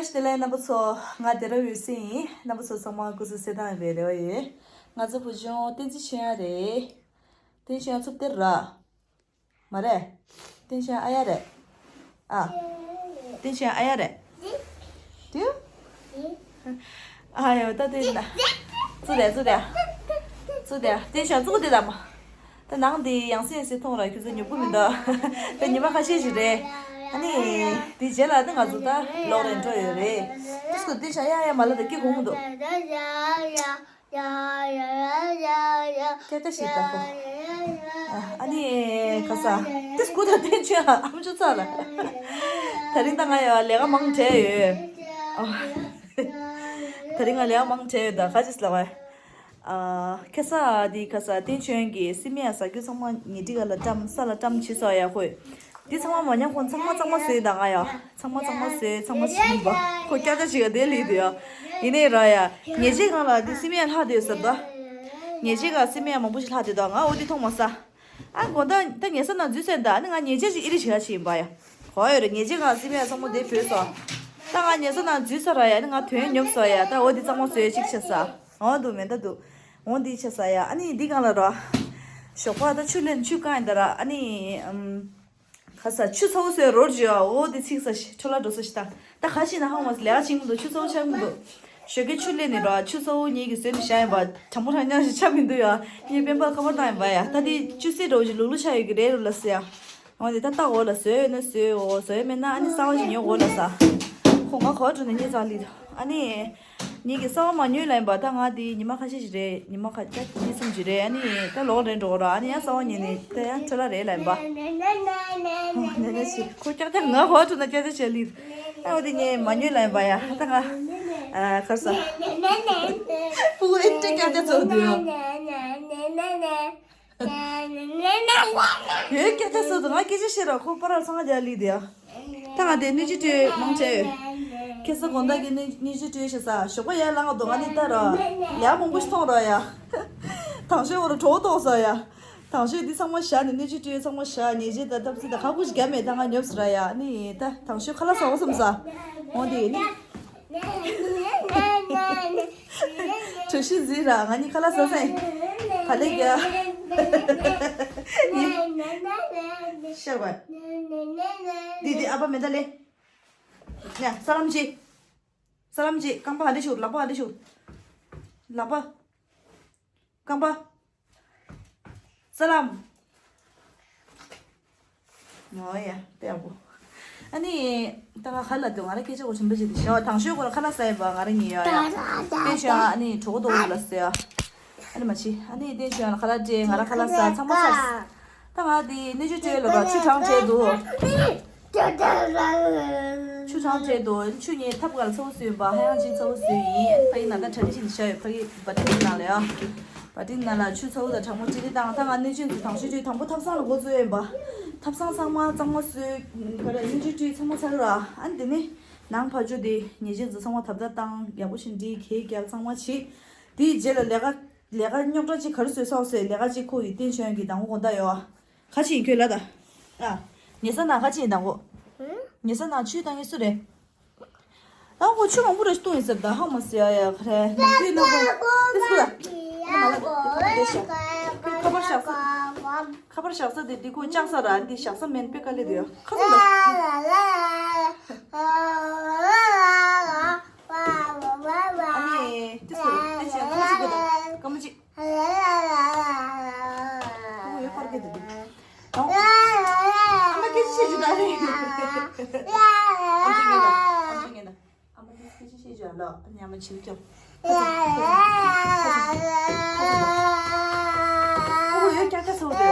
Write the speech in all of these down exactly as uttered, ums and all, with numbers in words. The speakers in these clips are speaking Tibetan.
བཀྲ་ཤིས་བདེ་ལེགས་རྣམ་པ་ཚོ། ང་བདེ་རབ་འོད་ཟེར་ཡིན། རྣམ་པ་ཚོ་ཚང་མ་སྐུ་གཟུགས་གསལ་ཐང་ཡོད་པའི་རེ་བ་ཡོད། ང་ཚོ་བུ་ཆུང་བསྟན་འཛིན་ཆོས་དབྱངས་རེད། བསྟན་ཆོས་དབྱངས་ཚུབ་སྟེར་ར། མ་རེད། བསྟན་ཆོས་དབྱངས་ཨ་ཡ་རེད། ཨ། བསྟན་ཆོས་དབྱངས་ཨ་ཡ་རེད། དེ། ཨ་ཡོ་ད་དེ་ན། ཙུ་དེ་ཙུ་དེ། ཙུ་དེ་བསྟན་ཆོས་དབྱངས་ཙུ་གུ་དེ་ད་མ། ད་ནང་འདི་ཡང་སེ་ཡང་སེ་མཐོང་ར། ཁྱོད་ཚོ་ཉོབ་གི་མི་འདུག་ད་ཉི་མ་ཁ་ཤས་ཤིག་རེད། ཨ་ནི། དེ་རྗེས་ལ་ནི་ང་ཚོ་ད་ལོག་རན་འགྲོ་ཡོད་རེད། དེ་སྐུ་དེ་ཆ་ཡ་ཡ་མ་ལ་ད་སྐད་གོ་མི་འདུག་སྐད་ཆ་ཞིག་ད་གོ་ཨ་ནི་ཁ་ས། དེ་སྐུ་ད་དེ་ཆོས་ཨ་མཆོད་ཚར་ལ། ད་རིང་ད་ང་ཡ་ལས་ཀ་མང་དྲགས་ཡོད། ད་རིང་ང་ལས་ཀ་མང་དྲགས་ཡོད། ད་ག་ཅིག་ལ་བ། ཨ། ཁ་ས་འདི་ཁ་ས་བསྟན་ཆོས་དབྱངས་ཀྱི་སི་མི་ཡ་ཟ་རྒྱུ་ཚང་མ་ཉལ་ཁྲི་ག་ལ་བཀྲམ་ས་ལ་བཀྲམ་བྱས་སོ་ཡ། ཁོས་འདི་ཚང་མ་མ་ཉམས་གོང་ཚང་མ་གཙང་མ་བཟོས་ད་ང་ཡ། ཚང་མ་གཙང་མ་བཟོས་ཚང་མ་བྱིན་པ། ཁོ་སྐྱ་ཆ་ཞིག་ག་དེ་ལི་དུ་ཡ། ཡིན་ནའི་ར་ཡ། ཉལ་ཆས་སྒང་ལ་འདི་སི་མི་ཡ་ལྷག་དེ་ཟེར་ད། ཉལ་ཆས་ག་སི་མི་ཡ་མང་པོ་ཞིག་ལྷག་དེ་ད་ང་འོ་འདི་མཐོང་མ་ས། ཨ་དགོང་དག་ད་ཉལ་ས་ནང་འཛུལ་ས་ཡིན་ད། ཨ་ནི་ང་ཉལ་ཆས་ཞིག་ཨི་རི་བྱེད་ཡ་ཞིག་ཡིན་པ་ཡ། གོ་ཡོད་རེད། ཉལ་ཆས་ག་སི་མི་ཡ་ཚང་མ་དེ་བུད་སོ། ད་ང་ཉལ་ས་ནང་འཛུལ་ས་ར་ཡ། ཨ་ནི་ང་དོན་ཉོབ་སོ་ཡ། ད་འོ་འདི་གཙང་མ་བཟོས་ཅིག་བྱས་ས། འོ་འདུག་མེད་ད་འདུག་འོ་འདི་བྱས་ས་ཡ། ཨ་ནི་འདི་སྒང་ལ་ར། ཞོགས་པ་ད་ཆུ་ལེན་ཆུ་བཀང་ཡིན་ད་ར། ཨ་ནི་ཨམ། ཁ་ས་ཆུ་ཚ་བོ་བཟོས་རོར་བརྗོད་ཨ། འོ་འདི་ཚིག་ས་ཤི་འཕྲོ་ལ་འགྲོ་ས་ཤི་ད། ད་ཁ་ཤི་ན་ཧང་བ་ལས་ཀ་བྱེད་མི་འདུག་ཆུ་ཚ་བོ་ཆགས་མི་འདུག་ཞོགས་ཀའི་ཆུ་ལེན་ནི་ར་ཆུ་ཚ་བོ་ཉིད་ཀྱི་བཟོས་ནི་བཞག་ཡིན་པ། གྲང་མོ་གྲང་རྐྱང་ཞིག་ཆགས་མི་འདུག་ཡ། ངས་དཔེ་འབག་ཁ་པར་བཏང་ཡིན་པ་ཡ། ད་འདི་ཆུ་སེར་འདྲ་བོ་ཞིག་ལུག་ལུག་ཆགས་ཡོད་ཀྱི་རེད་རུ་ལ་ཟེར་ཡ། འོ་དེ་ད་ལྟ་འོ་ལ་བཟོས་ཡོད་ན་བཟོས། འོ་བཟོས་ཡོད་མེད་ན་ཨ་ནི་གསར་བ་ཞིག་ཉོ་འོ་ལ་ཟ། ཁོ་ང་གོ་བྲོ་ནས་ཉེ་ཚང་ལི། ཨ་ནི། ཉིད་ཀྱི་གསར་བ་མ་ཉོས་ལ་ཡིན་པ། ད་ང་དེ་ཉི་མ་ཁ་ཤས་ཤིག་རེད། ཉི་མ་ཁ་ཤས་གཉིས་གསུམ་ཅིག་རེད། ཨ་ནི་ད་ལོག་རན་འགྲོ་ར། ཨ་ནི་ཡང་གསར་བ་ཉོས་ནས་ད་ཡང་འཕྲོ་ལ་རེད་ལ་ཡིན་པ། ཨོ་ཉ་ཉ་ཞིག་ཁོ་ཀྱག་ཀྱག་ང་གོ་བྲོ་ན་ཀྱག་ཀྱག་བྱས་ལི། ཨ་འོ་དེ་ངས་མ་ཉོས་ལ་ཡིན་པ་ཡ། ད་ང་ཨ་ཁར་ས། ཕུ་གུ་ཨེ་འདྲ་ཀྱག་ཀྱག་ཚོགས་འདུག་ཡོད། ཀྱག་ཀྱག་ཚོགས་འདུག་ང་སྐད་ཆ་བཤད་ར་ཁོ་པ་ར་ཚང་རྒྱ་ལི་དེ་ཡ། ད་ང་དེ་སྣོད་བཅུད་སྤྲོད་མང་ཆེ་ཡོད། ཁ་སང་དགོང་དག་གི་སྣོད་སྣོད་བཅུད་སྤྲོད་བྱེད་ས་ཞོགས་པ་ཡར་ལངས་འདུག་ང་ནི་ད་ར་ཡག་མང་པོ་ཞིག་མཐོང་ར་ཡ། དང་ཤོས་འོ་ར་གྲོགས་གཏོང་ས་ཡ། དང་ཤོས་འདི་ཚང་མ་བཞག་ནས་སྣོད་བཅུད་སྤྲོད་ཚང་མ་བཞག་ཉལ་ཆས་དང་ཐབ་ཚིགས་དང་ཁ་ཁུ་ཞིག་རྒྱབ་མེད། ད་ང་ཉོབ་ས་ར་ཡ། ནི་ད་དང་ཤོས་ཁ་ལག་ཟ་འོ་བསམ་ས། འོ་དེ་ནི། གྲོ་ཞིབ་ཟིན་ར་ང་གཉིས་ཁ་ལག་ཟ་ས་ཡིན། བ་ལེ་རྒྱ། ཤར་བ། འདི་འདི་ཨ་ཕ་མེ་ད་ལེ། ཡ་ས་ལམ་ཅི། ས་ལམ་ཅི་རྐང་པ་ཨ་འདྲ་ཞུ་ལག་པ་ཨ་འདྲ་ཞུ། ལག་པ། རྐང་པ། ས་ལམ། ཨོ་ཡ་དཔེ་ཡག་པོ། ཨ་ནི། ད་ང་ཁ་ལག་དུ་ང་ར་སྐད་ཆ་གོ་ཆེན་པོ་ཅིག་དེ་ཤོ་དང་ཤོས་གོ་ར་ཁ་ལག་ཟ་ཡ་བ་ང་ར་ཉི་ཡོ་ཡ། དེ་ཤོ་ཨ་ནི་གྲོགས་གོ་དོ་གོ་ལ་ཟེ་ཡ། ཨ་ནི་མ་ཆི་ཨ་ནི་དེ་ཤོ་ང་ཁ་ལག་སྤྲད་ང་ར་ཁ་ལག་ཟ་ཚང་མ་ཟ། ད་ང་དེ་སྣོད་བཅུད་སྤྲོད་ལ་ར་ཆུ་གྲང་བྲལ་འདུག་ཆུ་གྲང་བྲལ་འདུག་ཆུ་ཉེ་ཐབ་ག་ལ་ཚ་བོ་བཟོས་པ་ཧ་ཡང་ཅིག་ཚ་བོ་བཟོས་ཡིན། ཨ་ནི་ཕ་གི་ན་ད་གྲ་སྒྲིག་བྱེད་ནི་ཤ་ཡོད་ཕ་གི་བ་ཏི་ནང་ལ་ཡ། བ་ཏི་ནང་ལ་ཆུ་ཚ་བོ་དང་གྲང་མོ་སྤྲད་དེ་བཏང་། ད་ང་སྣོད་བཅུད་འཛུགས་དང་ཤོས་ཅིག་དང་པོ་ཐབ་ཚང་ལ་འགོ་བཙུགས་ཡིན་པ། ཐབ་ཚང་ཚང་མ་གཙང་མ་བཟོས་ག་ར་སྣོད་བཅུད་སྤྲོད་ཚང་མ་ཚར་ར། ཨ་ནི་དེ་ནི་ནང་ཕ་ཇོ་དེ་ཉེ་ཆད་འཛུགས་ཚང་མ་ཐབ་ད་བཏང་ཡག་པོ་ཞིག་འདྲི་གས་རྒྱབ་ཚང་མ་བྱེད། དེའི་རྗེས་ལ་ལས་ཀ་ལས་ཀ་རྙོག་དྲ་ཅིག་ག་རེ་བཟོས་སོང་ཟེར་ལས་ཀ་ཅིག་ཁོ་ཡི་བསྟན་ཆོས་ཀྱི་དང་པོ་དགོང་དག་ཡོད་ཨ། ཁ་ཆེ་ཡིན་ཁྱོད་ལ་ད། ཨ། ཉེ་ས་ནང་ཁ་ཆེ་ཡིན་དང་པོ། ཉེ་ས་ནང་ཆུ་བཏང་ཡིན་སུ་རེད། ད་ཁོ་ཆུ་མང་པོ་རེ་བཏུང་ཡིན་ཟེར་ད་ཧང་མ་ཟེར་ཡ་ཡ་ཁ་རེ་ནམ་རྒྱུན་ནམ་པོ་ཏི་སུ་ལ། ཁ་པར་བཞག་ས། ཁ་པར་བཞག་ས་དེ་འདི་ཁོ་བཅག་ས་ར་འདི་བཞག་ས་མེན་པེ་ཀ་ལེ་དུ་ཡ་ཁ་སུ་ལ། ཨ་ནི་ཏི་སུ་ལ་ཏི་སུ་ཡ་ཁ་སུ་གོ་ད་ཀ་མ་ཅི། ཁོ་ཡོད་པར་གི་འདུག་ཨ་མ་སྐད་ཆ་བཤད་རྒྱུ་ད་རེད། ཨ་མ་ཅི་ངེད་ད། ཨ་མ་ཅི་ངེད་ད། ཨ་མ་ཅི་སྐད་ཆ་བཤད་རྒྱུ་ལ་ཨ་ཉ་མ་ཆིལ་ཀྱང་། ཁོ་ཡོད་ཀྱག་ཀྱག་ཚོགས་དེ།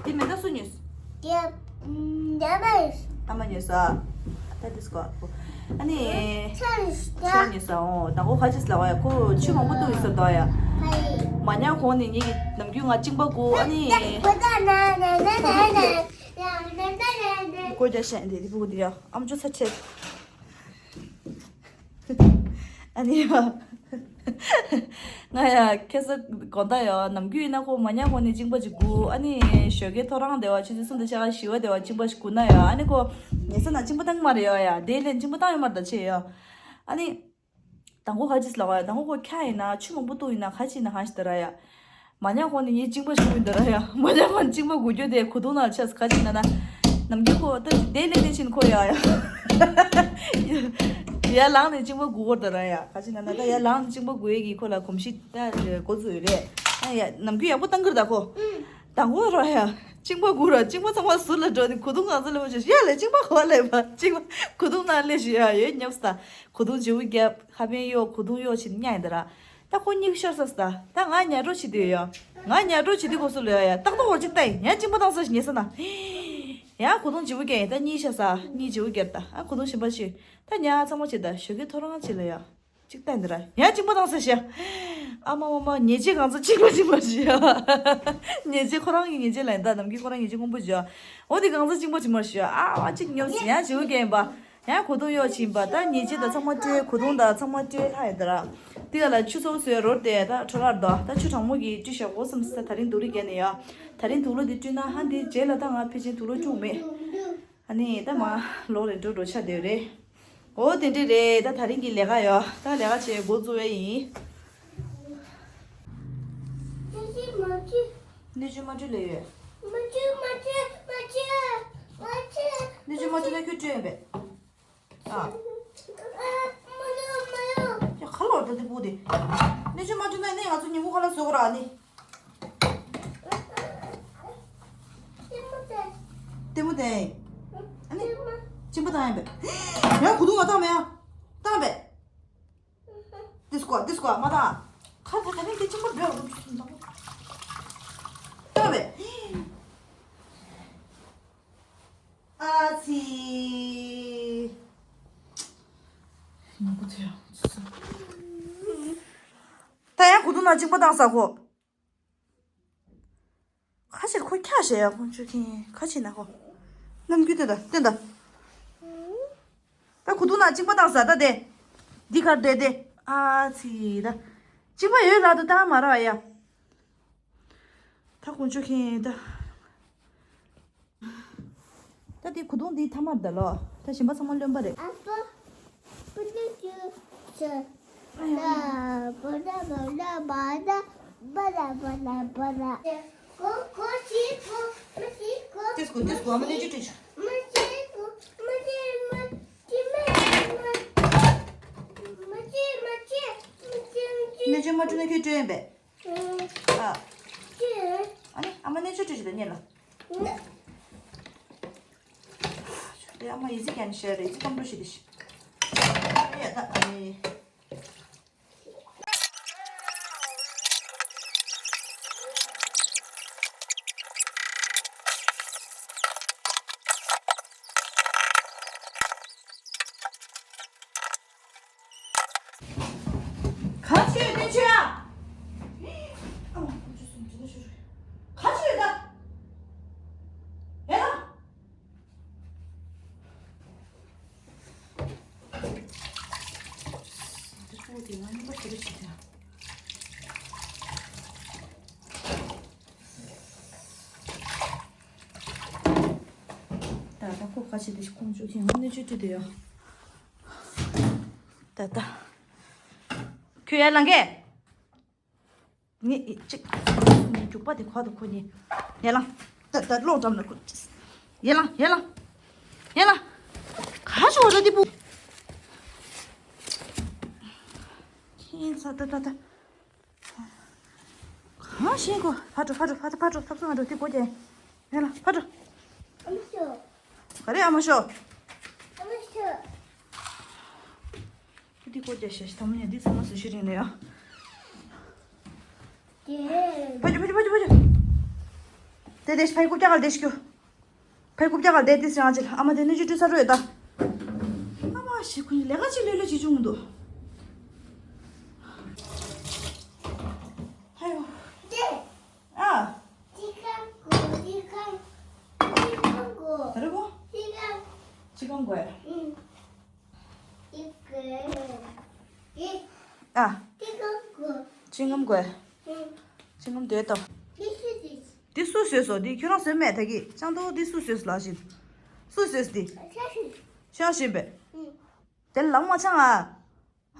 དེ་མེ་ད་སུ་ཉོས། ཨ་མ་ཉོས་ས། ད་དེ་སྐོར་ཨ་ནི། ཆ་ཉོས་ས་འོ་ད་ཁོ་ཁ་ཅིག་ལ་བ་ཡ་ཁོ་ཆུ་མང་པོ་བཏུང་ཡོད་ས་ད་ཡ། མ་ཉལ་གོང་ནས་ངེད་ཀྱི་ནམ་རྒྱུན་ང་གཅིན་པ་དགོས་ཨ་ནི། ཀོ་རྒྱ་ཤན་དེ་དེ་ཕུ་གུ་དེ་ཡ་ཨམ་ཅོ་ཚ་ཆེ། ཨ་ནི་ཡ། ང་ཡ་ཁ་སང་དགོང་དག་ཡ་ནམ་རྒྱུན་ཡིན་ན་ཁོ་མ་ཉལ་གོང་ནས་གཅིན་པ་ཅིག་སྒུག་ཨ་ནི་ཞོགས་ཀའི་ཐོ་རངས་དེ་བ་ཆུ་ཚོད་གསུམ་དང་ཕྱེད་ཀ་བཞི་པ་དེ་བ་གཅིན་པ་ཞིག་སྒུག་ན་ཡ་ཨ་ནི་ཁོ་ཉལ་ས་ན་གཅིན་པ་བཏང་གི་མ་རེད་ཡ། ཡ་དེ་ལས་གཅིན་པ་བཏང་ཡོད་མ་རེད་ད་ཆེ་ཡ། ཨ་ནི། དང་པོ་ཁ་ཅིག་ལབ་པ་ཡ། དང་པོ་ཁོ་ཁ་ཡིན་ན་ཆུ་མང་པོ་བཏུང་ཡིན་ན་ཁ་ཅིག་ཡིན་ན་གང་ཞིག་ད་ར་ཡ། མ་ཉལ་གོང་ནས་ངའི་གཅིན་པ་ཞིག་ཡིན་ད་ར་ཡ། མ་ཉལ་གོང་གཅིན་པ་སྒུག་རྒྱུ་དེ་གོ་དུང་ནང་ཆགས་ཁ་ཅིག་ན་ན། ནམ་རྒྱུན་ཁོ་ད་དེ་ལས་དེ་བཞིན་ཁོ་ཡ་ཡ། ཡར་ལངས་ནས་གཅིན་པ་སྒུག་གོ་ད་ར་ཡ། ཁ་ཅིག་ན་ན་ད་ཡར་ལངས་ནས་གཅིན་པ་སྒུག་ཡས་ཀྱི་ཁོ་ལ་གོམས་གཤིས་ད་འགོ་བཙུགས་ཡོད་རེད། ཨ་ཡ་ནམ་རྒྱུན་ཡག་པོ་བཏང་གི་རེད་ད་ཁོ། དང་པོ་ར་ཡ། གཅིན་པ་སྒུག་ར་གཅིན་པ་ཚང་མ་ཟུར་ལ་འགྲོ་ནས་གོ་དུང་གང་ཚ་ལེན་པ་བྱས་ཡ་ལས་གཅིན་པ་ག་པར་སླེབས་པ་གཅིན་པ་གོ་དུང་ནང་སླེབས་བྱས་ཡ་ཡོད་སྙམ་སོང་ད། གོ་དུང་བརྗེ་པོ་བརྒྱབ། ཁ་པན་གཡོགས། གོ་དུང་གཡོགས་བྱས་ནས་ཉལ་ཡིན་ད་ར། ད་ཁོ་གཉིད་ཤོར་ཚར་སོང་ད། ད་ང་ཉལ་འགྲོ་བྱེད་དུས་ཡ། ང་ཉལ་འགྲོ་བྱེད་དུས་ཁོ་སུ་ལ་ཡ་ཡ་ཏག་ཏག་འོར་ཅིག་ལྟ་ཡིན། ཡང་གཅིན་པ་བཏང་ས་ཞིག་ཉལ་ས་ན། ཡང་གོ་དུང་བརྗེ་པོ་བརྒྱབ་ཡིན། ད་གཉིད་ཤར་ས། གཉིད་བརྗེ་པོ་བརྒྱབ་ད། ཨ་གོ་དུང་གཞན་པ་ཞིག་ད་ཉལ་ཚང་མ་བྱེད་ད་ཞོགས་ཀའི་ཐོ་རངས་ཅིག་ལ་ཡ། གཅིག་ལྟ་ཡིན་ད་ར། ཡང་གཅིན་པ་བཏང་ས་ཞིག་ཨ་མ་མ་མ་ཉལ་ཆས་གང་ཚ་གཅིན་པ་གཅིན་པ་ཞིག་ཡ། ཉལ་ཆས་ཁོ་རང་གི་ཉལ་ཆས་ལ་ཡིན་ད། ནམ་རྒྱུན་ཁོ་རང་ཉལ་ཆས་སྔོན་པོ་ཞིག་ཡ། འོ་དེ་གང་ཚ་གཅིན་པ་གཅིན་པ་ཞིག་ཡ། ཨ་བ་གཅིག་ཉོབ་ཟིན་ཡང་བརྗེ་པོ་བརྒྱབ་ཡིན་པ། ཡང་གོ་དུང་གཡོགས་བྱིན་པ། ད་ཉལ་ཆས་དང་ཚང་མ་སྤྲོད། གོ་དུང་དང་ཚང་མ་སྤྲོད་ལྷག་ཡོད་ད་ར། དེ་ག་ལ་ཆུ་ཚོད་བཟོས་རོལ་དེ་ད་འཕྲོ་བརླག་འདུག་ད་ཆུ་གྲང་མོ་གིས་བཀྲུས་བཞག་གོ་བསམ་སོང་། ད་རིང་སྡུག་རུས་བརྒྱབ་ནས་ཡ། ད་རིང་དུག་ལོག་འདི་བཀྲུས་ན་ཧ། འདི་རྗེས་ལ་ད་ང་ཕལ་ཆེར་དུག་ལོག་བཀྲུ་མེད། ཨ་ནི་ད་མ་ལོག་རེ་འགྲོ་འགྲོ་ཆ་བསྡད་རེད། འོ་དེ་འདྲས་རེད། ད་ད་རིང་གི་ལས་ཀ་ཡ། ད་ལས་ཀ་བྱེད་འགོ་བཙུགས་པ་ཡིན། སྣོད་བཅུད་མ་བཀྲུས་ལས་ཡོད། སྣོད་བཅུད་མ་བཀྲུས་མ་བཀྲུས་མ་བཀྲུས། སྣོད་བཅུད་མ་བཀྲུས་ན་ཁྱོད་བཀྲུས་ཡོད་པས། ཨ། ཡ་ཁ་ལོ་འགྲོ་དེ་པོ་དེ། སྣོད་བཅུད་མ་བཀྲུས་ན་ནི་ང་ཚོ་ཉིན་གུང་ཁ་ལག་བཟོ་གི་ར་ནི། ལྟད་མོ་དེ། ཨ་ནི། གཅིན་པ་བཏང་ཡ་པས། ཡ་གོ་དུང་ང་བཏང་མེད་ཡ། བཏང་པས། དེ་སྐོར་དེ་སྐོར་མ་བཏང་། ཁ་ཁ་ཁ་ནི་དེ་གཅིན་པ་འདྲ་བོ་བཏང་པས། ཨ་ཙི། ཉིན་གུང་ཚེ་ཡང་ཚུད་སོང་། ད་ཡང་གོ་དུང་ནང་གཅིན་པ་བཏང་ས་ཁོ། ཁ་ཕྱིར་ཁོ་འཁྱག་བྱས་ཡ་ཁོང་ཆུ་ཁེངས་ཁ་ཕྱིར་ན་ཁོ། ནམ་རྒྱུན་དེ་ད་དེ་ད། ད་གོ་དུང་ནང་གཅིན་པ་བཏང་ས་ད་དེ། འདི་གར་བསྡད་དེ། ཨ་ཙི་ད། གཅིན་པ་ཡོད་ལ་དུ་བཏང་མ་ར་ཡ། ད་ཁོང་ཆུ་ཁེངས་ད། ད་དེ་གོ་དུང་འདི་ཐ་མར་ད་ལོ། ད་གཞན་པ་ཚང་མ་རློན་པ་རེད། ཨ་ཕ། པུ་ཏུ་ཅུ་ཅུ། ཨ་ཡ། ད་བ་ད་བ་ད་བ་ད་བ་ད་བ་ད་བ་ད། གོ་གོ་ཤི་གོ་མ་ཤི་གོ། ཏིས་གོ་ཏིས་གོ་ཨ་མ་ནེ་ཅི་ཏིས། མ་ཤི་གོ་མ་ཤི་མ་ཤི་མ་ཤི་མ་ཤི་མ་ཤི་མ་ཤི། ནེ་ཅི་མ་ཏུ་ནེ་ཁྱོད་ཏྲེ་ཡིན་པས། ཨ། ཨ་ནི་ཨ་མ་ནེ་ཅི་ཏིས་ད་ཉེ་ལ། དེ་ཨ་མ་ཡི་ཙི་ཀྱང་ཤེས་རེད་ཙི་ཀམ་པོ་ཤི་དིས། ཡ་ད་ཨ་ནི། ག་ཅི་ཡོད་དེ་ཆོས་ཨ། ག་ཅི་ཡོད་ད། ཡ་ད། ད་ད་ཁོ་ཁ་ཆེ་དེ་ཁོང་ཆུ་ཁྱེད་ངོ་ནས་ཆུ་ཁྲིད་དེ་ཡོད། ད་ད། ཁྱོད་ཡར་ལངས་གས། ངས་ཨི་ཅིག་ངས་རྒྱུག་པ་དེ་ཁོ་དང་ཁོ་གཉིས། ཡར་ལངས། ད་ད་གློག་འགྲམ་ལ་ཁུར། ཡར་ལངས་ཡར་ལངས། ཡར་ལངས། ག་ཞོག་ར་དེ་བུ། ཁྱེད་ཚ་ད་ད་ད། གང་ཤེས་གོ་ཕ་འགྲོ་ཕ་འགྲོ་ཕ་འགྲོ་ཕ་འགྲོ་ཐབ་ཚང་ང་འགྲོ་དེ་སྒོ་རྒྱག་ཡར་ལངས་ཕ་འགྲོ། ཨ་མ་ཤོག་ག་རེ་ཨ་མ་ཤོག་ཨ་མ་ཤོག་འདི་སྒོ་རྒྱག་ཤེས་ཤི་དམ་ཉེ་འདི་ཚང་མ་སུ་ཤི་རིང་ལ་ཡ། དེ། ཕ་ཇུ་ཕ་ཇུ་ཕ་ཇུ་ཕ་ཇུ། དེ་དེ་ཕ་ཡི་རྐུབ་བཀྱག་ག་ལ་དེ་ཤི་རྒྱུ། ཕ་ཡི་རྐུབ་བཀྱག་ག་ལ་དེ་དེ་སི་རང་ཅི་ལ་ཨ་མ་དེ་ནི་ཇུ་ཇུ་ས་རུ་ཡོད་ད། ཨ་མ་ཤི་ཁུ་ལས་ཀ་ཅི་ལོས་ལོས་ཅི་བྱུང་འདུག་ཧ་ཡོ། དེ། ཨ། ཅི་ཁང་གོ་ཅི་ཁང་གོ་ཅི་ཁང་གོ། རེ་གོ། ཅི་ཁང་གོ། ཅི་ཁང་གོ་ཡ། ཨ། ཆིང་ངམ་དགོས། ཆིང་ངམ་དེ་དང་། འདི་སུས་བཟོས་སོང་། འདི་ཁྱོད་རང་བཟོས་མེད་ད་གི། ཅང་ཏོ་འདི་སུས་བཟོས་སོང་ལགས་ཤིག་སུས་བཟོས་འདི། ཤ་ཤི་བས། དེ་ལག་མ་འཆང་ཨ།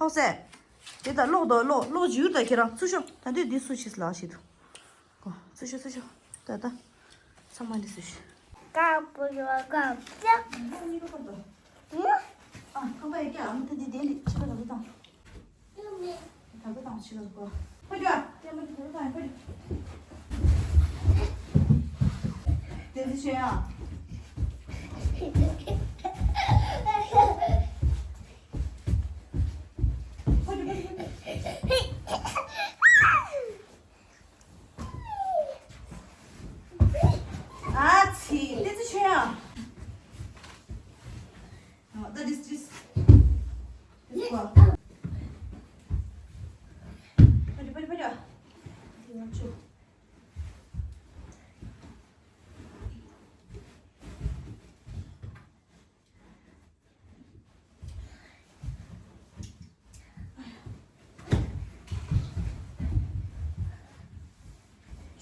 ཧོག་སེ། དེ་ད་ཀློག་དོ་ཀློག་ཀློག་འཇུར་ད་ཁྱེད་རང་ཚུར་ཤོག་ད་དུས་འདི་སུ་ཤི་ལགས་ཤིག་འདུག་ཚུར་ཤོག་ཚུར་ཤོག་ད་ད། ཚང་མ་འདི་སུ་ཤི། ཀ་པུ་ར་ཀ་ཙག་ཨ་ཁང་པ་ཡི་ཀ་ཨ་མ་ད་འདི་དེ་ལི་ཕྱི་ལ་ར་བུ་དང་། ད་བུ་དང་ཕྱི་ལ་གོ་ཕ་གྱ་ཀྱ་མ་ད་བུ་དང་ཕ་གྱ། དེ་འདི་ཤི་ཡ། ཨ་ཙི། དེ་ཙི་ཆོས་ཡ། ཨ་ད་དིས་དིས། དིས་གོ། ཕ་ཏི་ཕ་ཏི་ཕ་ཏི། དེ་ང་ཆུ།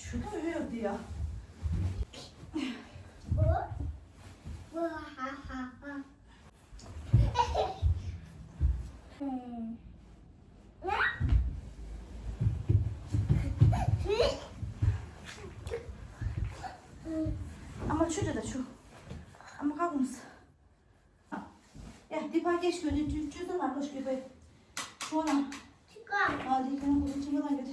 ཆུ་ཐོག་ཡོད་དེ་ཡ། ཨ་མ་ཆུ་དེ་ད་ཆུ། ཨ་མ་ཁ་གོམས། ཡ་འདི་ཕ་སྐད་ཤོད་དེ་ཅུ་ཅུ་ཚོ་ལ་ལོ་ཤོད་པའི། ཁྱོད་ན། ཨ་འདི་ཁྱོད་ཁོ་ཚོ་ཆུ་མ་ལང་གི་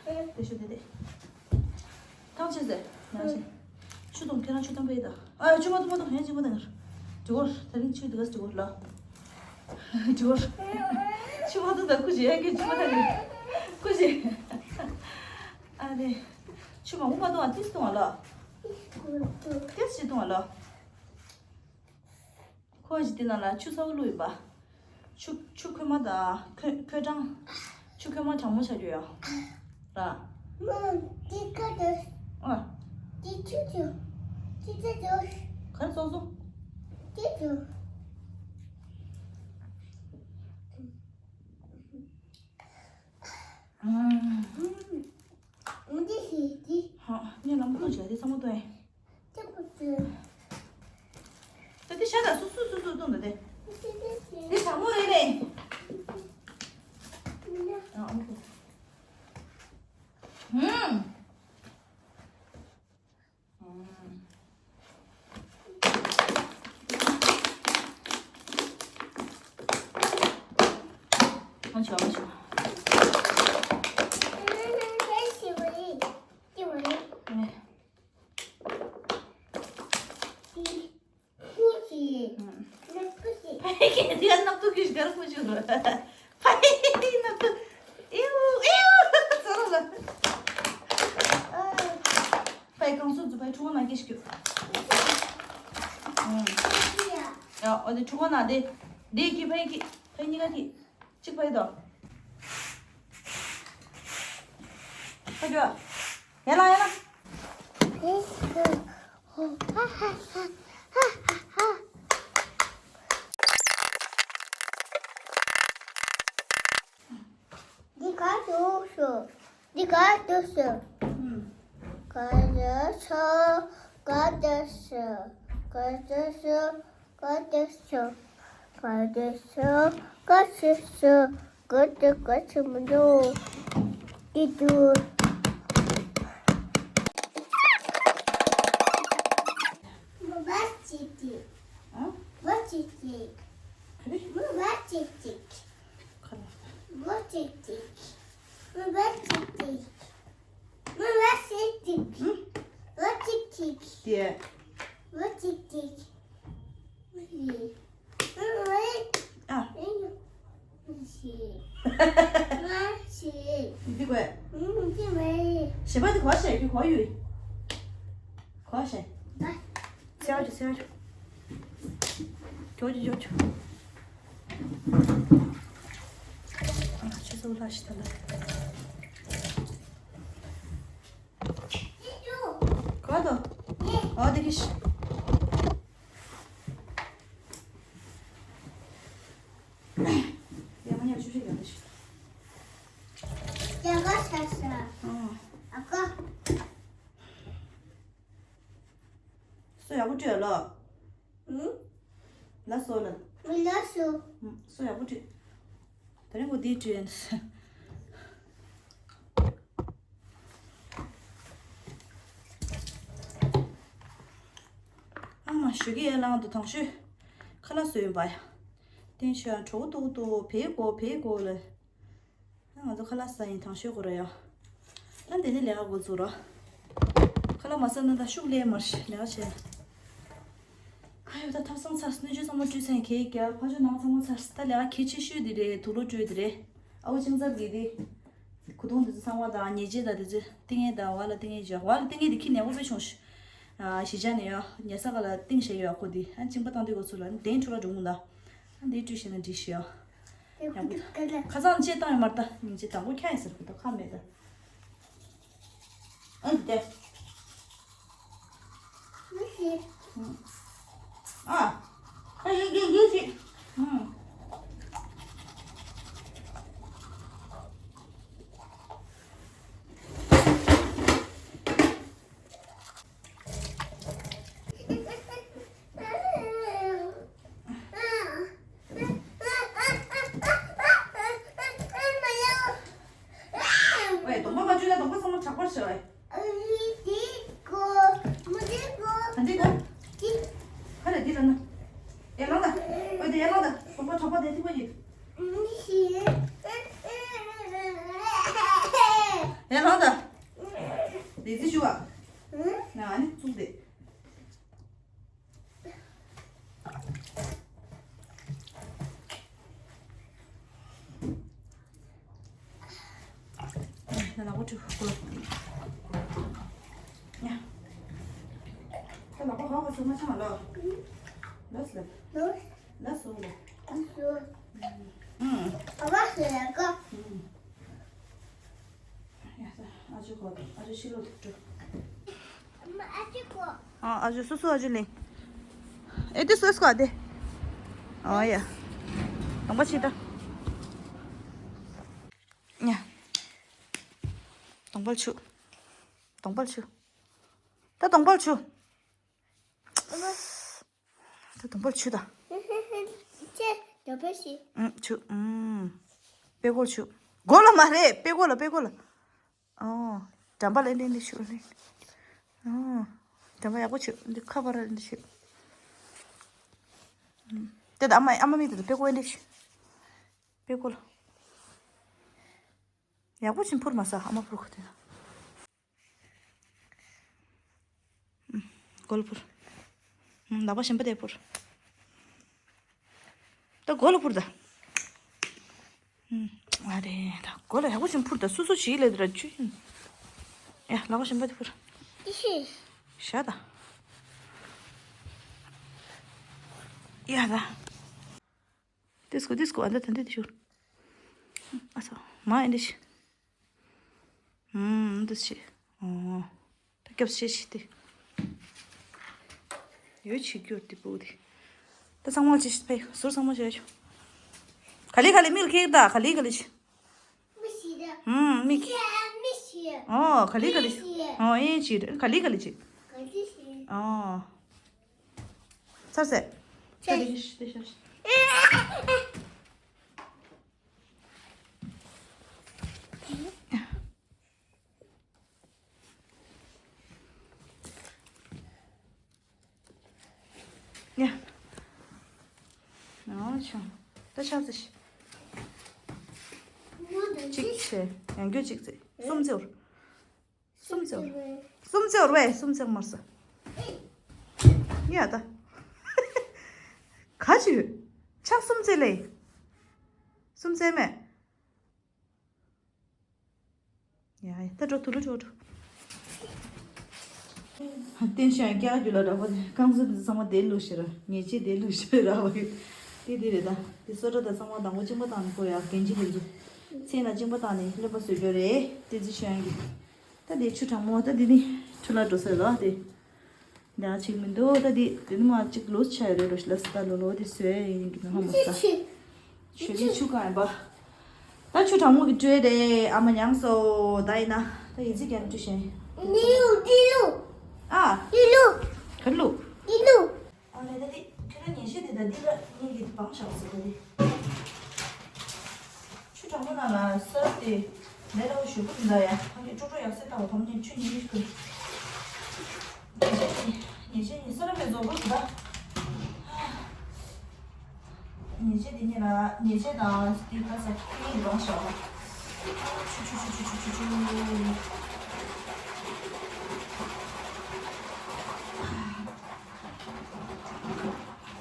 དེ། དེ་ཤོད་དེ་དེ། ཐང་ཆད་ཟེར། ཡང་ཆད། ཆུ་དང་ཁྱེད་རང་ཆུ་དང་པའི་ད། ཨ་ཆུ་མ་དང་མ་དང་ཡང་ཆུ་མ་དང་ཡར། འགྲོ་བར་ད་རིང་ཆུ་དེ་ག་འགྲོ་བར་ལ། འགྲོ་བར། ཆུ་མ་དང་ད་ཁུ་ཞེ་ཡ་གི་ཆུ་མ་དང་གི། ཁུ་ཞེ། ཨ་རེ། ཆུ་མ་འུ་མ་དང་ཨ་ཏིས་དང་ཨ་ལ། ཏིས་ཞེ་དང་ཨ་ལ། ཁོ་ཞིག་དེ་ནང་ལ་ཆུ་ཚ་བོ་བླུགས་ཡིན་པ། ཆུ་ཆུ་ཁོལ་མ་དང་ཁོལ་ཁོལ་གྲང་། ཆུ་ཁོལ་མ་གྲང་མོ་བྱ་རྒྱུ་ཡ། ར། མ་འདི་ཁ་དུ། ཨ། འདི་ཆུ་ཆུ། འདི་ཆུ་ཆུ། ག་རེ་ཙོག་ཙོག་འདི་ཆུ། ཨ། འདི་ཞིག་འདི། ཧ། ངས་ལམ་ཁ་བྱས་ཏེ་ཚང་མ་བཏོན། ད་དེ་ཤ་དང་སུ་སུ་སུ་སུ་བཏུང་ད་དེ། དེ་དྲང་མོ་རེད་ལེ། ཨ་ཨ་ཁུ། ཧུམ། ཨ་ཆོ་ཨ་ཆོ། ཨ། ཕ་ཡི་གི་དེ་ག་ནག་ཏུ་གི་གར་ཁུ་ཆུ་རུ། ཕ་ཡི་ནག་ཏུ། ཨེའུ་ཨེའུ་ཙོ་རུ་ལ། ཕ་ཡི་གང་སུ་ཛུ་ཕ་ཡི་ཁྲུ་གོ་ན་གི་ཤི་ཀྱུ། ཡ་ཨོ་དེ་ཁྲུ་གོ་ན་དེ། དེ་གི་ཕ་ཡི་གི་ཕ་ཡི་གཉིས་ཀ་གི། གཅིག་པ་ཡི་དོ། ཁ་རྒྱུ། ཡ་ལ་ཡ་ལ། འདི་ག་འདུག་སོ། འདི་ག་འདུག་སོ། ག་འདུག་སོ། ག་འདུག་སོ། ག་འདུག་སོ། ག་དེ་སོ། ག་དེ་སོ། ག་ཆེ་སོ། ག་དེ་ག་ཆེ་མི་འདུག་ཏི་ཏུ། མོ་བ་ཅིག་ཅིག་ཨ། བ་ཅིག་ཅིག་ག་རེ། མོ་བ་ཅིག་ཅིག་ག་རེ། བ་ཅིག་ཅིག་མོ་བ་ཅིག་ཅིག་མོ་བ་ཅིག་ཅིག་ཧུམ། བ་ཅིག་ཅིག་དེ། བ་ཅིག་ཅིག་ཨ། འདི་དགོས། ཞེས་པ་འདི་གོ་ཤེས་ཀྱི་གོ་ཡོད། གོ་ཤེས། སེར་བ་ཅུ་སེར་བ་ཅུ། ཅོ་ཅུ་ཅོ་ཅུ། ཨ་ཆུ་སོ་ལ་ཤི་ད་ལ། ག་དོ། ཨ་དེ་གི་ཤི། ཡ་མ་ཉག་ཆུ་ཤིག་ཡོད་ རྒྱ་གར་ས་ས། ཨང་། ཨ་ཀ། སོ་ཡག་པོ་བཀྲུས་ལ། ཨུ། ལ་སོ་ལ། མི་ལ་སོ། ཨུ། སོ་ཡག་པོ་བཀྲུས། ད་རིང་གོ་དེ་བཀྲུས་ཡིན། ཨ་མ་ཞུ་གི་ཡ་ལང་དུ་དང་ཤོས། ཁ་ལག་བཟོས་ཡིན་པ་ཡ། བསྟན་ཤོས་གྲོགས་ཏོག་ཏོག་བེ་གོ་བེ་གོ་ལ། ང་ཚོ་ཁ་ལག་ཟ་ཡིན་དང་ཤོས་གོ་ར་ཡ། ད་འདི་ནི་ལས་ཀ་འགོ་ཚུགས་ར། ཁ་ལག་མ་ཟ་ན་ད་ཤུགས་ལས་མར་ལས་ཀ་བྱས། ཨ་ཡོ་ད་ཐབ་ཚང་ཚར་སྣོད་བཅུད་ཚང་མ་བཀྲུས་ཚན་གེ་རྒྱ་ཕ་ཆུ་ནང་ཚང་མ་ཚར་ད་ལས་ཀ་གལ་ཆེ་ཤོས་འདི་རེད། དུག་ལོག་བཀྲུས་འདི་རེད། ཨ་བོ་ཅིང་ཚབ་གི་འདི། གུ་དུང་འདི་ཚོ་ཚང་མ་དང་ཉེས་ཆད་དང་འདི་ཚོ་ཏིང་ངེ་དང་བ་ལ་ཏིང་ངེ་བཞག་བ་ལ་ཏིང་ངེ་འདི་ཁྱི་ནས་འོ་པེ་བྱུང་ཤི། ཨ་ཞི་ཆ་ནས་ཡོ་ཉེ་ས་ག་ལ་ཏིང་ཞེ་ཡོ་ཁོ་འདི་ཨ་གཅིན་པ་བཏང་དུས་གོ་ཚུལ་ལ་འདི་འཕྲོ་ལ་འགྲོ་མུ་ད། ཨ་འདི་བཀྲུས་ཤེ་ན་འདི་ཞི་ཡོ། ཡག་པོ་ད། ཁ་སང་ཅེ་བཏང་ཡོད་མ་རེད་ད། སྙིང་རྗེ་དང་པོ་ཁྱ་ཡིན་ཟེར་གི་ད་ཁ་མེད་ད། ཨ་འདི་དེ། མི་ཤེས། ཨ། ཨ་ཡིན་ཡིན་ཡིན་ཤེས། ཨུམ། ཝེ། གདོང་པ་མ་བཀྲུས་ན་གདོང་པ་ཚང་མ་དྲག་པར་བྱ་བས། ཨ་ནི་དེ་གོ། མ་དེ་གོ། ད་འདི་གོ། དེ། ཁ་རེ་འདི་ལ་ན། ཨེ་ལང་ད། ཨེ་དེ་ཨེ་ལང་ད། གདོང་པ་དྲག་པ་དེ་ཐིག་པ་ཡིན། ཨེ་ལང་ད། དེ་ཚི་ཞུ་བ། ང་ནི་བཙུགས་ཏེ། ད་ལག་པ་བཀྲུ་དགོས། ཡ། ད་ལག་པ་ཧོ་ཧོ་ཚུགས་མ་ཆང་ལ། ལོས་ལ། ལོས། ལ་སུ་ལ། ཨ་སུ། ཨུམ། ཨ་བ་སུ་ལ་ཀ། ཨུམ། ཡ་ད་ཨ་ཅོ་གོ་ཨ་ཅོ་ཕྱི་ལོགས་དུ་འགྲོ། ཨ་ཅོ་གོ། ཨ་ཨ་ཅོ་སོ་སོ་ཨ་ཅོ་ལེན། ཨེ་དེ་སོ་སོ་ཨ་དེ། ཨ་ཡ། གདོང་པ་ཕྱི་ད། ཡ། གདོང་པ་ལ་ཆུ། གདོང་པ་ལ་ཆུ། ད་གདོང་པ་ལ་ཆུ། ད་གདོང་པ་ལ་ཆུ་ད། ཁྱེད་གདོང་པ་ཞིག་ཨུམ་ཆུ་ཨུམ། པད་ཀོ་ལ་ཆུ། མགོ་ལ་མ་རེད། པད་ཀོ་ལ། པད་ཀོ་ལ། ཨོ། འགྲམ་པ་ལ་ལེན་ལེན་ཆུ་ལེན། ཨོ། འགྲམ་པ་ཡག་པོ་ཆུ། འདི་ཁ་པར་ལེན་ཆུ། ཨུམ། དེ་ད་ཨ་མ་ཨ་མ་མི་དེ་ད་པད་ཀོ་ལེན་ཆུ། པད་ཀོ་ལ། ཡག་པོ་ཕྱིན་ཕུར་མ་ཟ་ཨ་མ་ཕུར་ཁོ་དེ། ཨུམ། མགོ་ལ་ཕུར། ཨུམ། ལག་པ་གཞན་པ་དེ་ཕུར། ད་མགོ་ལ་ཕུར་ད། ཨུམ། ཨ་རེ་ད་མགོ་ལ་ཡག་པོ་ཕྱིན་ཕུར་ད། སུ་སུ་ཞིག་ལས་དེ་ར་ཆུ་ཡིན། ཡ་ལག་པ་གཞན་པ་དེ་ཕུར། ཤ་ད། ཡ་ད། དེ་སྐོ་དེ་སྐོ་ཨ་འདི་ད་འདི་དེ་ཤོར། ཨ་ས་མ་ཨེ་འདི་ཤི། ཨུམ་འདི་ཤི། ཨོ། ད་སྐྱབས་ཤེས་ཤི་དེ། ཡོད་ཆི་སྐྱོར་དེ་པོ་དེ། ད་ཚང་མ་ཅི་ཕེ་ཟུར་ཚང་མ་བྱས་ཆོག་ག་ལི་ག་ལི་མིག་ཁེག་ད་ག་ལི་ག་ལི་ཤི། མི་ཤི་ད། ཨུམ་མིག་ཨ་མི་ཤི། ཨོ་ག་ལི་ག་ལི་ཤི། ཨོ་ཨེ་ཅི་ག་ལི་ག་ལི་ཅི། ག་ལི་ཤི། ཨོ། ཚར་ཚར་ཚར། དེ་ཤི་དེ་ཤི། ཡ། ཨོ་ཆུང་། ད་ཆག་ཙི་ཤི། གཅིག་བྱས། ཡང་རྒྱུ་གཅིག་ཙི། གསུམ་ཙི་བོར། གསུམ་ཙི་བོར། གསུམ་ཙི་བོར་བས། གསུམ་ཙི་མར་ས། ཡ་ད། ག་ཅི་ཡོད། ཆག་གསུམ་ཙི་ལེ། གསུམ་ཙི་མེད། ཡ་ཡ་ད་འགྲོ་དུ་ལུ་འགྲོ་འགྲོ། བསྟན་ཤོག་ཡང་སྐྱག་རྒྱུ་ལ་རག་པ་དེ་རྐང་བཟོ་དེ་ཚང་མ་དེ་ལུ་ཤི་ར་ཉེས་ཆད་དེ་ལུ་ཤི་ར་བ་ཡོད། དེ་དེ་རེད་ད། དེ་སོ་ཏྲ་ད་ཚང་མ་དང་པོ་གཅིན་པ་བཏང་ནས་ཁོ་ཡ་གན་ཇི་དེ་ཚོ་མཚན་ལ་གཅིན་པ་བཏང་ནས་ཀླད་པ་བཟོས་རྒྱུ་རེད། དེ་ཚོ་ཤོག་ཡང་གི་ད་དེ་ཆུ་གྲང་མོ་ད་དེ་ནི་ཆུ་ལ་འགྲོ་ས་ལ་དེ། ད་ཅིག་མི་འདུག་ད་དེ་དེ་ནི་མ་ཅིག་ལོ་ཆ་ཡོད་རེད་རོ་ཤི་ལ་སི་ད་ལོ་ལོ་དེ་བཟོས་ཡིན་གི་མི་ཧ་མ་ས། ཆུ་དེ་ཆུ་གང་ཡིན་པ། དང་མོ་གི་སྤྲོས་རེད། ཨ་མ་མྱངས་སོ། ད་ཡིན་ན་ད་ཡིན་ཚིག་རྒྱག་ན་སྤྲོས་ཤེས། ཨ། ག་རེ་ལུག་ཨ་ལས་ད་འདི་ཁྱོད་རང་ཉལ་ཆས་དེ་ད་འདི་ལ་ངེད་ཀྱི་བང་བཞག་ཟེར་གོ་དེ། ཆུ་གྲང་མོ་ནང་ལ་ས་རུབ་དེ་ལས་སླ་བོ་ཞུ་གི་མི་འདུག་ཡ། ཕ་གི་ཀྲོ་ཀྲོ་ཡག་སེ་ལྟ་བ་དོམ་ནས་ཆུ་ཉིལ་ཉིལ་གི། ཉལ་ཆས་དེ་ཉལ་ཆས་ཉིན་ས་རུབ་པའི་བཟོ་དགོས་གི་ད། ཉལ་ཆས་དེ་ཉིན་ལ་ཉལ་ཆས་དང་དེ་ཁ་ས་ཁེ་ཡིན་རང་བཞག་པ། ཆུ་ཆུ་ཆུ་ཆུ་ཆུ་ཆུ།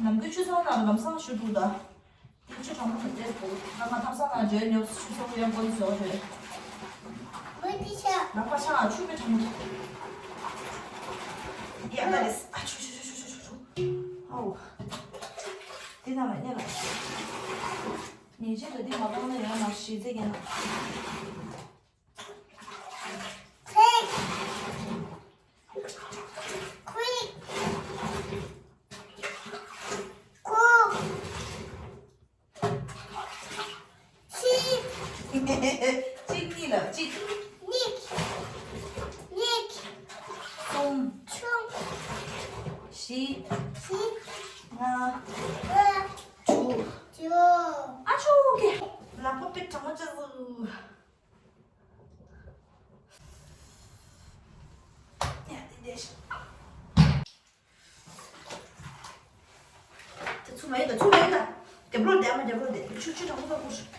ནམ་རྒྱུན་ཆུ་ཚོད་ནང་ལམ་སང་ཞུ་འདུག་ད། དེ་ཆུ་གྲང་མོ་དེ་འདྲས་འདུག་ང་མ་ཐབ་ས་ནང་འཇོལ་ཉོབ་ཆུ་ཚོད་ཡང་དགོས་བཟོ་རེད། ལག་པ་ཆང་ཆུ་མི་གྲང་མོ། ཡ་ད་རེས་ཨ་ཆུ་ཆུ་ཆུ་ཆུ་ཆུ་ཆུ། ཨའོ། དེ་ནང་ལ་ཉལ་ལ། ཉལ་ཆས་དེ་མ་གཏོང་ན་ཡང་མ་ཤི་ཚེ་ཀྱང་། གཅིག་གཉིས་ལ་གཅིག་གཉིས། གཉིས། གསུམ། གསུམ། བཞི། བཞི། ལྔ། ལྔ། དྲུག་དྲུག་ཨ་ཆུ་ཀེ། ལག་པ་དཔེ་གྲང་མོ་བྱས་སོང་། ཡ་དེ་འདྲས་ཤག་དེ་ཚུགས་མ་ཡིན་ད། ཚུགས་མ་ཡིན་ད། རྒྱབ་ལོགས་བསྡད། མ་རྒྱབ་ལོགས་བསྡད། ཆུ་ཆུ་གྲང་མོ་ལ་བསྐུར།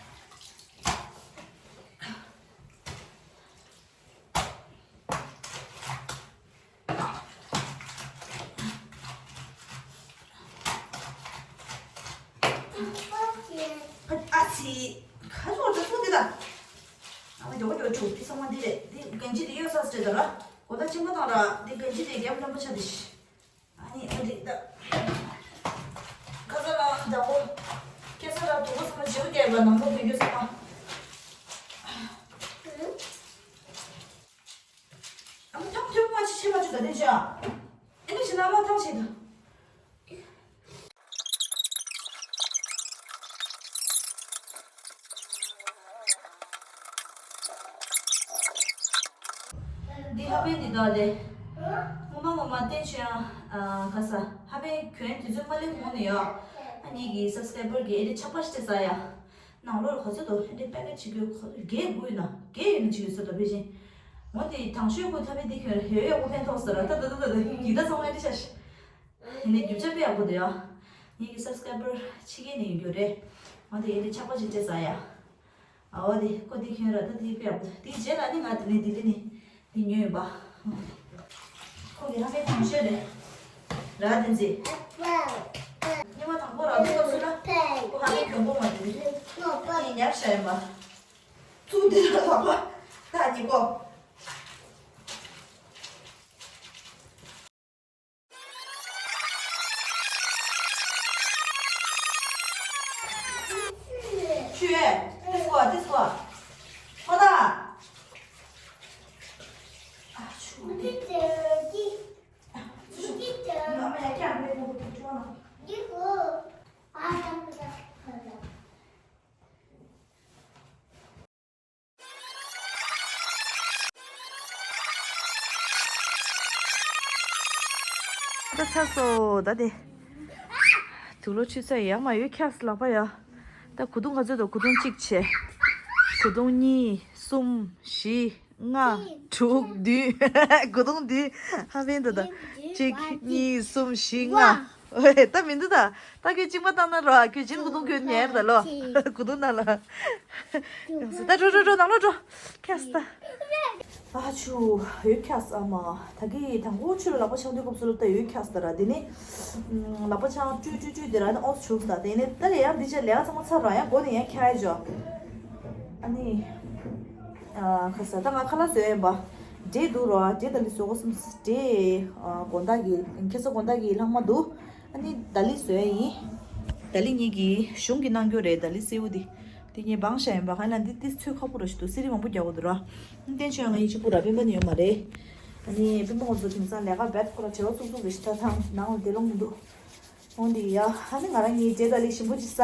ཨ་ཙི། ཁ་ཕྱོགས་དེ་ཚུགས་དེ་ད། ཨ་མ་མགྱོགས་པོ་མགྱོགས་པོ་བྱུག་དེ་ཚང་མ་འདི་རེད། དེ་གན་ཇི་དེ་གཡོལ་ས་ཟེར་ད་ར། གོ་ད་ཕྱིན་པ་དང་ར་དེ་གན་ཇི་དེ་རྒྱབ་ལམ་པ་ཆགས་དེ་ཤི། ཨ་ནི་ཨ་འགྲིག་ད། ཁ་ས་ལ་ཟླ་བོ། ཁ་ས་ལ་དུ་བོ་ཚང་མ་བྱེའུ་རྒྱག་པ་ནང་ལོགས་དུ་རྒྱུ་ཚང་མ། ཨ་མ་ཐང་ཐོན་མ་ཅི་ཆེ་མ་ཅི་ད་དེ་ཅི་ཨ། ཨ་ནི་ཕྱི་ལ་མ་ཐང་ཆེ་ད། འདི་ཧ་པན་འདི་དག་ལས། ངོ་མ་ངོ་མ་བསྟན་བཅོས་ཡང་ཁ་ས་ཧ་པན་གྱོན་དུས་ཚོད་མ་ལེགས་གོང་ནས་ཡོད། ཨ་ངེད་ཀྱི་སབ་སི་ཀ་རའི་བར་གྱི་ཨེ་འདྲའི་ཆག་པ་ཞིག་སྟེར་ས་ཡ། ནང་ལོགས་ལ་ག་ཚོད་འདུག་ཨེ་འདྲའི་པེ་ཀེ་ཇི་བརྒྱད་དགུ་ཡོད་ན་བརྒྱད་ཡོད་ན་ཅིག་ཡོད་ས་འདུག་ཕལ་ཆེར། འོ་དེ་དང་ཤོས་ཁོ་ཐ་བའི་འདི་གྱོན་ཡོད་ཡོད་ཁོ་ཕན་ཐོགས་ས་ར། ད་ད་ད་ད་ད་འདི་ད་ཚང་མ་ཨེ་འདྲ་ཆགས་ཤིག་ཡིན་ནའི་རྒྱུ་ཆ་དཔེ་ཡག་པོ་འདུག་ཡ། ངེད་ཀྱི་སབ་སི་ཀ་རའི་བར་ཕྱི་རྒྱལ་ནས་ཡོང་རྒྱུ་རེད། འོ་དེ་ཨེ་འདྲའི་ཆག་པ་ཞིག་སྟེར་ས་ཡ། ཨའོ་དེ་ཁོ་དེ་གྱོན་ར། ད་དེ་དཔེ་ཡག་པོ། དེའི་རྗེས་ལ་ནི་ང་དེ་ནས་ལྡི་ལི་ནས་དེ་ཉོས་ཡོད་པ། ཁོ་གི་ཧ་པན་དང་ཤོས་རེད། ར་དེ་ཚེ། ཉི་མ་དང་པོ་ར་དེ་སྐབས་སུ་ན་ཁོ་ཧ་པན་གྱོན་པོ་མ་དེ་རེད། ངས་ཉར་བཞག་ཡིན་པ། ཚུགས་འདི་ལ་ལག་པ་ད་གཉིས་པོ། ཆུ་ཨེ། ཏིས་ཀོ་ཨ། ཏིས་ཀོ་ཨ། ཧོ་ད། ཨ་ཆུ། ཨ་མ་ཡ་ཀྱང་མེད་པོ་ཐུག་ཆུ་ཨ། ད་ཚར་སོང་ད་དེ། དུག་ལོག་ཆུ་ཚོད་ཡར་མར་ཡོད་ཁྱག་ལག་པ་ཡ། ད་གོས་ཐུང་ག་ཚོད་འདུག་གོས་ཐུང་གཅིག་བྱས། གོས་ཐུང་གཉིས། གསུམ། བཞི། ལྔ། དྲུག་བདུན། གོས་ཐུང་བདུན། ཧ་ཕན་འདུག་ད། གཅིག་གཉིས། གསུམ། བཞི། ལྔ། ཨོའེ། ད་མི་འདུག་ད། ད་ཁྱོད་གཅིག་མ་བཏང་ན་རོ། ཁྱོད་ཇིན་གོས་ཐུང་གྱོན་ཉལ་ད་ལོ། གོས་ཐུང་ནང་ལ། ཡོང་སྲིད་ད། འགྲོ་འགྲོ་འགྲོ། ནང་ལོགས་འགྲོ། ཁྱག་ད། ཨ་ཆུ། ཡོད་ཁྱག་ཨ་མ། ད་གི་དང་པོ་ཆུ་ལ་ལག་པ་འཆང་དུས་སྐབས་སུ་ལ་ད་ཡོད་ཁྱག་ད་ར། དེ་ནས་ལག་པ་འཆང་བཀྲུས་བཀྲུས་བཀྲུས་དེ་ར་ནི་ཨོ་ཚོ་བྱུང་ད། དེ་ནས་ད་ལས་ཡང་འདི་ཆ་ལས་ཀ་ཚང་མ་ཚར་ར། ཡང་མགོ་ནས་ཡང་ཁྱག་ཡ་འཇོ། ཨ་ནི། ཨ་ཁ་ས་ད་ང་ཁ་ལག་བཟོས་ཡིན་པ། འབྲས་འདུག་རོ། འབྲས་ད་ལི་བཟོ་དགོས་བསམ། འབྲས། ཨ་དགོང་དག་གི་ཁ་ས་དགོང་དག་གི་ལྷག་མ་འདུག་ཨ་ནི་ད་ལི་བཟོས་ཡིན། ད་ལི་ངེད་ཀྱི་གཞུང་གི་གནང་རྒྱུ་རེད། ད་ལི་སེའུ་འདི། འདི་ངས་སྦངས་བཞག་ཡིན་པ། གང་ཡིན་ན་འདི་ཏིས་ཚོད་ཁག་པོ་ར་ཞིག་འདུག་སི་རི་མང་པོ་རྒྱག་དགོས་འདུག་ར། བསྟན་ཆོས་ང་ཡིན་གཅིག་པུ་ར། སྤེན་པ་ནི་ཡོད་མ་རེད། ཨ་ནི་སྤེན་པ་ང་ཚོ་དེང་སང་ལས་ཀ་བེད་ཁོ་ར་བྲེལ་བ་ཚུགས་ཚུགས་རེད་ཤི། ད་ཐང་ནང་ལ་བསྡད་ལོང་མི་འདུག་འོང་འདི་ཡ། ཨ་ནི་ང་རང་གཉིས་འབྲས་ད་ལི་ཞིམ་པོ་ཅིག་ཟ།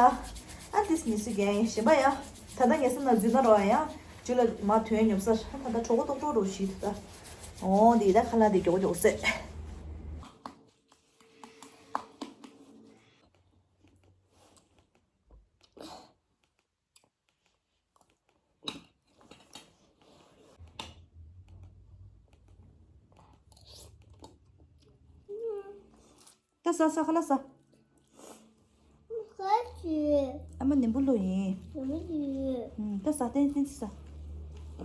ཨ་ཏིས་ཉི་སུ་རྒྱན་ཡིན་ཞིམ་པ་ཡ། ད་ལྟ་ངས་སེམས་ནང་འཛུལ་ན་རོ་ཡང་ཅུ་ལ་མ་ཐོན་ཉོབ་ས་ད་ལྟ་གྲོགས་པོ་ཏོག་ཏོག་རོ་ཞིག་ད་ལྟ། འོ་འདི་ད་ཁ་ལག་འདི་མགྱོགས་མགྱོགས་བཟས། ད་ཟ་ཟ་ཁ་ལག་ཟ། ཁ་ཅི། ཨ་མ་ནིམ་བུ་ལོ་ཡིན། ནིམ་བུ་ལོ་ཡིན། ཨུམ། ད་ཟ། བསྟན་འཛིན་ཟ།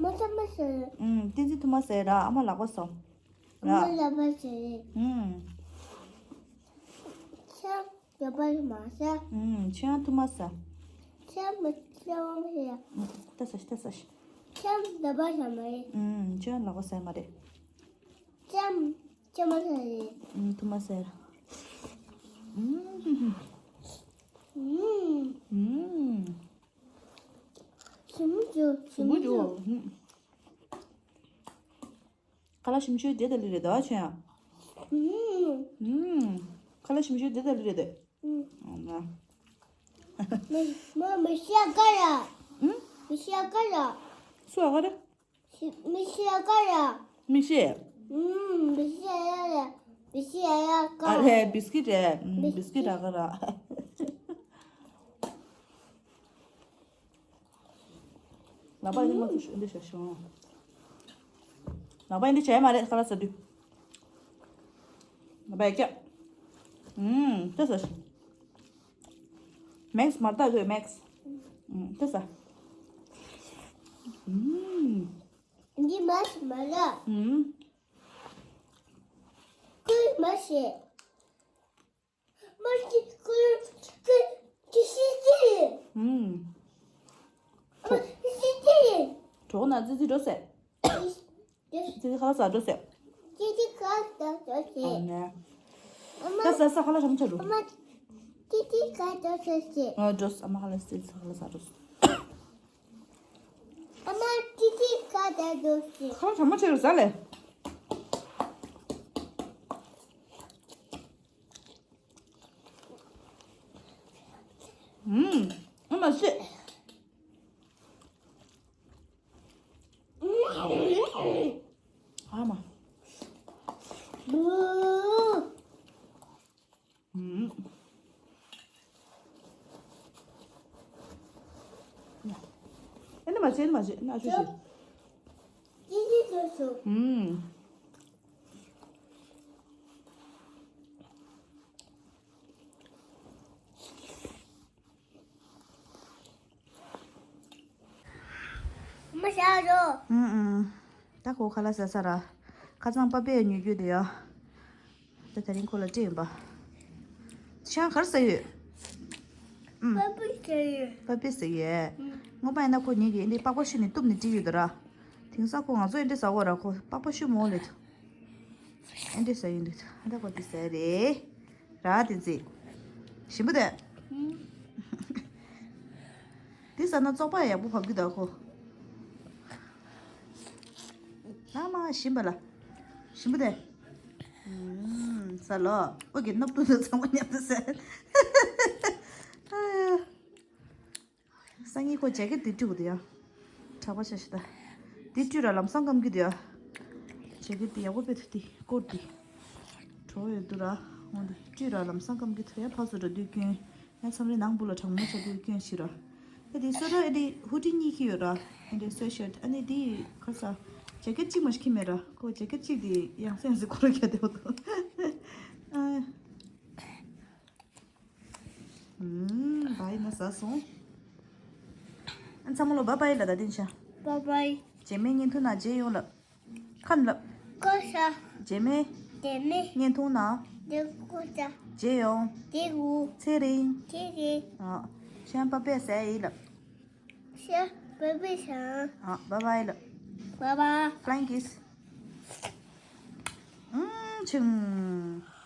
མ་ཟ་མ་ཟ། ཨུམ། བསྟན་འཛིན་ཐུ་མ་ཟ་ར། ཨ་མ་ལག་པ་ཟ། ཨ་མ་ལག་པ་ཟ། ཨུམ། ཁྱེད་ལག་པ་མ་ཟ། ཨུམ། ཁྱེད་ཐུ་མ་ཟ། ཁྱེད་མ་ཁྱེད་མ་ཟ། ཨུམ། ད་ཟ་ཤི། ད་ཟ་ཤི། ཁྱེད་ལག་པ་ཟ་མ་རེད། ཨུམ། ཁྱེད་ལག་པ་ཟ་མ་རེད། ཅམ། ཅམ་མ་ཟ་རེད། ཨུམ། ཐུ་མ་ཟ་ར། ཨུམ། ཨུམ། ཨུམ། ཞིམ་པོ་འཇུ། ཞིམ་པོ་འཇུ། ཨུམ། ཁ་ལག་ཞིམ་ཤོས་དེ་ད་ལི་རེད་ད་ཆོས་ཡ། ཨུམ། ཨུམ། ཁ་ལག་ཞིམ་ཤོས་དེ་ད་ལི་རེད་དེ། ཨུམ། ཨ་ན། མི་མི་མི་ཤ་ཀ་ར། ཨུམ། མི་ཤ་ཀ་ར། སུ་ཨ་ཀ་ར། མི་ཤ་ཀ་ར། མིག་ཤེལ། ཨུམ། མི་ཤ་ཡ་ར། མི་ཤ་ཡ་ཀ། ཨ་རེ་བིས་ཀིཊ་རེད། ཨུམ། བིས་ཀིཊ་ཨ་ཀ་ར། ལག་པ་འདི་མ་ཐུག་ཤོག་འདི་བྱ་ཤོག་ལག་པ་འདི་བྱས་མ་རེད་ཁ་ལག་ཟ་དུས། ལག་པ་ཡ་ཀྱ། ཨུམ། ཏེ་ཟ་ཤོག་མེགས་མར་ཏ་གོས་མེགས། ཨུམ། ཏེ་ཟ། ཨུམ། འདི་མ་ཤི་མ་ལ། ཨུམ། ཀུན་མ་ཤི། མ་ཤི་ཀུན་ཀུན་ཀི་ཤི་ཅི། ཨུམ། མ་ཤི་ཅི། གྲོགས་ན་ཙི་ཙི་འགྲོ་ཟེར། ཙི་ཙི་ཁ་ལག་ཟ་འགྲོ་ཟེར། ཙི་ཙི་ཁ་ལག་ཟ་འགྲོ་ཟེར། ཨ་ནེ། ད་ཟ་ཟ་ཁ་ལག་ཞིམ་པོ་ཆགས་འགྲོ། ཨ་མ་ཙི་ཙི་ཁ་ལག་ཟ་འགྲོ་ཟེར། ཨ་འགྲོ། ཨ་མ་ཁ་ལག་ཟ་འགྲོ་ཟེར། ཨ་མ་ཙི་ཙི་ཁ་ལག་ཟ་འགྲོ་ཟེར། ཁ་ལག་ཞིམ་པོ་ཆགས་འགྲོ་ཟ་ལེ། ཨུམ། ཨ་མ་ཤི། ཨ་མ། ཨུམ། ཨ་ནི་མ་བྱེད། ཨ་ནི་མ་བྱེད། ཨ་ནི་ཨ་ཆུ་བྱེད། ཨུམ། མ་ཤ་རོ། ཨུམ་ཨུམ། ད་ཁོ་ཁ་ལག་ཟ་ས་ར། ཁ་སང་པ་ཕས་ཉོ་རྒྱུ་དེ་ཡ། ད་དེ་རིང་ཁོ་ལ་སྤྲད་ཡིན་པ། ཆང་གར་ཟ་ཡོད། ཨུམ། པ་ཕས་ཟ་ཡོད། པ་ཕས་ཟ་ཡོད། ཨུམ། སྔོན་མ་ཡིན་ན་ཁོ་ཉིད་ཀྱིས་འདི་པགས་པ་བཤུས་ནས་གཏུབ་ནས་བསྲེགས་ཡོད་ད་ར། དེང་སང་ཁོ་ང་ཚོ་འདི་འདྲ་ཟ་འོ་ར། ཁོ་པགས་པ་བཤུས་མོ་ལེ་ཐུ། ཨེ་འདྲས་ཟ་ཡིན་འདུག་ད་ཁོ་འདི་ཟ་རེད། ར་དེ་ཙི། ཞིམ་པོ་དེ། འདི་ཟ་ན་བཙོག་པ་ཡག་པོ་བབས་ཀྱི་འདུག་ཁོ། ཨ་མ་ཞིམ་པ་ལ། ཞིམ་པོ་དེ། ཟ་ལོ། ཨོ་གི་སྣབས་ཏུ་འདི་ཚང་མ་མཉམ་དུ་ཟ། ཨ་ཡ། སང་ཉིན་ཁོ་ཇེ་ཀེ་ཊི་འདི་བཀྲུས་དགོས་འདུག་ཡ། གྲྭ་པ་ཆ་ཞིག་ད། འདི་བཀྲུས་ར་ལམ་སང་སྐམ་གི་འདུག་ཡ། ཇེ་ཀེ་ཊི་འདི་ཡག་པོ་དཔེ་ཐུག་འདི་ཀོཊ་འདི། བྲོ་ཡོད་འདུག་ར། འོ་འདི་བཀྲུས་ར་ལམ་སང་སྐམ་གི་འདུག་ཡ། ཕར་ཚུར་འགྲོ་དུས་གྱོན། ཡ་མཚམས་རེ་ནང་སྦུག་ལ་གྲང་མོ་ཆགས་དུས་གྱོན་ཞིག་ར། ད་འདི་སོ་ར་ཨེ་འདི་ཧུ་ཌི་གཉིས་ཁྱེར་ཡོད་ར། ཨེ་འདི་སུ་ཝེ་ཤར་ཊི་ཨ་ནི་འདི་ཁར་ས། ཇེ་ཀེ་ཊི་གཅིག་མ་ཞིག་ཁྱེར་མེད་ར། ཁོ་ཇེ་ཀེ་ཊི་གཅིག་འདི་ཡང་སེ་ཡང་སེ་ཁོ་ར་ཁྱེར་བསྡད་འདུག་ཨ། ཨུམ། བའི་ན་ཟ་སོང་། ཨ་ཚང་མ་ལོ་བའི་བའི་ལབ་ད་དེ་ནས་ཤ། བའི་བའི། རྗེས་མའི་བརྙན་ཐུང་ནང་མཇལ་ཡོང་ལབ། ཁ་ནས་ལབ། ཀོ་ཤ། རྗེས་མའི། རྗེས་མའི། བརྙན་ཐུང་ནང་། རྗེས་ཀོ་ཤ། མཇལ་ཡོང་། མཇལ་ཡོང་། ཚེ་རིང་། ཚེ་རིང་། ཨ། ཤ་བའི་བའི་ཟེར་ཡིན་ལབ། ཤ་བའི་བའི་ཟེར། ཨ། བའི་བའི་ལབ། བའི་བའི། Flying kiss། ཨུམ་ཆུང་།